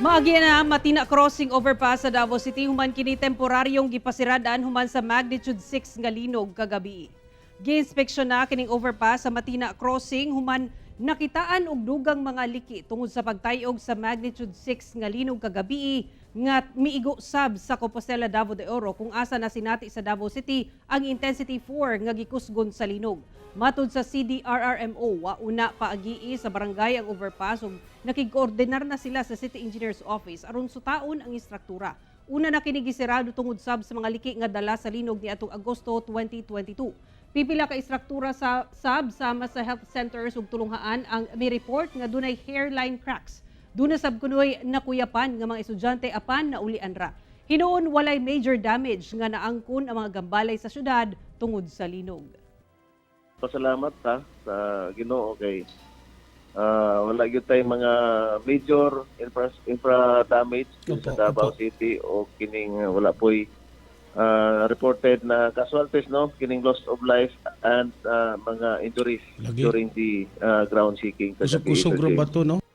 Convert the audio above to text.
Maagi na ang Matina Crossing Overpass sa Davao City human kini temporaryong gipasiradan human sa magnitude 6 nga linog kagabi. Giinspeksyon na kining overpass sa Matina Crossing human nakitaan og dugang mga liki tungod sa pagtayog sa magnitude 6 nga linog kagabi nga miigo sab sa Compostela, Davao de Oro, kung asa na sinati sa Davao City ang intensity 4 nga gikusgon sa linog. Matud sa CDRRMO, wa una paagii sa barangay ang overpass ug nakigkoordinar na sila sa City Engineer's Office aron sutaon ang istruktura. Una na kini gisirado tungod sab sa mga liki nga dala sa linog niadtong Agosto 2022. Pipila ka istruktura sa sab sama sa health centers ug tulunghaan ang may report nga dunay hairline cracks. Duna sab kunoy nakuyapan nga mga estudyante apan naulian ra. Hinuon walay major damage nga naangkon ang mga gambalay sa syudad tungod sa linog. Pasalamat ta sa Ginoo kay wala gyud tay mga major infra damage dito sa Davao City o kining wala poy reported na casualties, no, kining loss of life and mga injuries during the ground shaking kagabi, Kusog-kusog Sir ra James. ba to, no?